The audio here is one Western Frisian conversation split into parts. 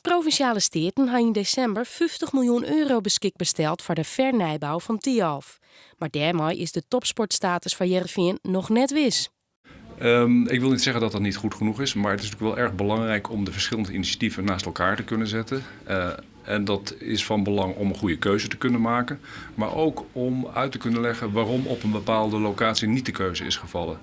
Provinsjale Steaten ha yn desimber 50 miljoen euro beskikber steld foar de fernijbou fan Thialf. Mar dêrmei is de topsportstatus foar Hearrenfean noch net wis. Ik wil niet zeggen dat dat niet goed genoeg is, maar het is natuurlijk wel erg belangrijk om de verschillende initiatieven naast elkaar te kunnen zetten. En dat is van belang om een goede keuze te kunnen maken, maar ook om uit te kunnen leggen waarom op een bepaalde locatie niet de keuze is gevallen.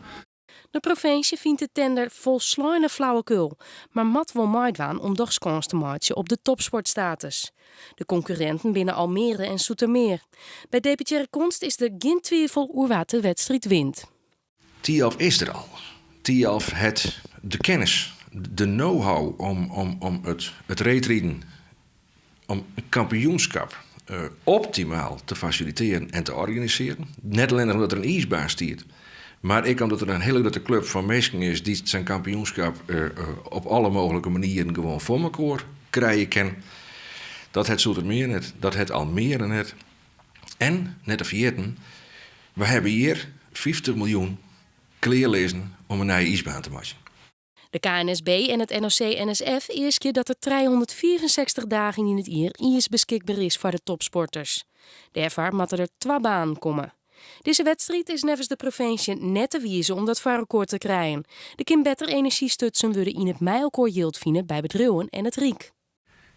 De provinsje fynt de tender folsleine flauwekul, mar moat wol meidwaan om dochs kâns te meitsjen op de topsportstatus. De konkurrinten binne Almere en Zoetermeer. By deputearre Konst is der gjin twivel oer wa't de wedstriid wint. Thialf is der al. Thialf hat de kennis, de know-how om it reedriden, om in kampioenskap optimaal te fasilitearjen en te organisearjen. Net allinnich omdat der in iisbaan stiet, mar ek omdat der in hiele grutte klup fan minsken is dy't sa'n kampioenskap op alle mooglike manieren gewoan foar mekoar krije kin. Dat hat Zoetermeer net, dat hat Almere net. En, net te ferjitten, we hawwe hjir 50 miljoen klearlizzen om in nije iisbaan te meitsjen. De KNSB en it NOC-NSF easkje dat der 365 dagen yn it jier iis beskikber is foar de topsporters. Dêrfoar moatte der twa banen komme. Dizze wedstriid is neffens de provinsje net de wize om dat foar elkoar te krijen. Der kin better enerzjy stutsen wurde yn it mei elkoar jild fine by bedriuwen en it Ryk.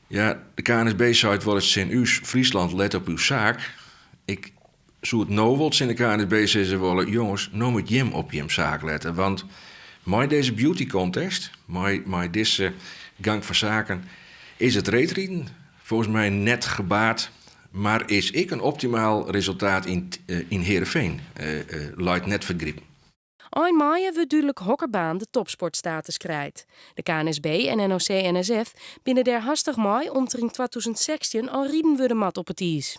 Ja, de KNSB seit wolris tsjin ús, Friesland, let op uw saak. Ik soe it no wol tsjin de KNSB sizze wolle, jonges, no moat jim op jim saak lette. Want mei dizze beauty contest, mei dizze gang fan saken, is it reedriden folgens my net gebaat, mar is ek in optimaal resultaat yn Heerenveen leit net foar 't gripen. Ein maaie wurdt dúdlik hokker baan de topsportstatus krijt. De KNSB en NOC-NSF binne dêr hastich mei om't der yn 2016 al riden wurde moat op it iis.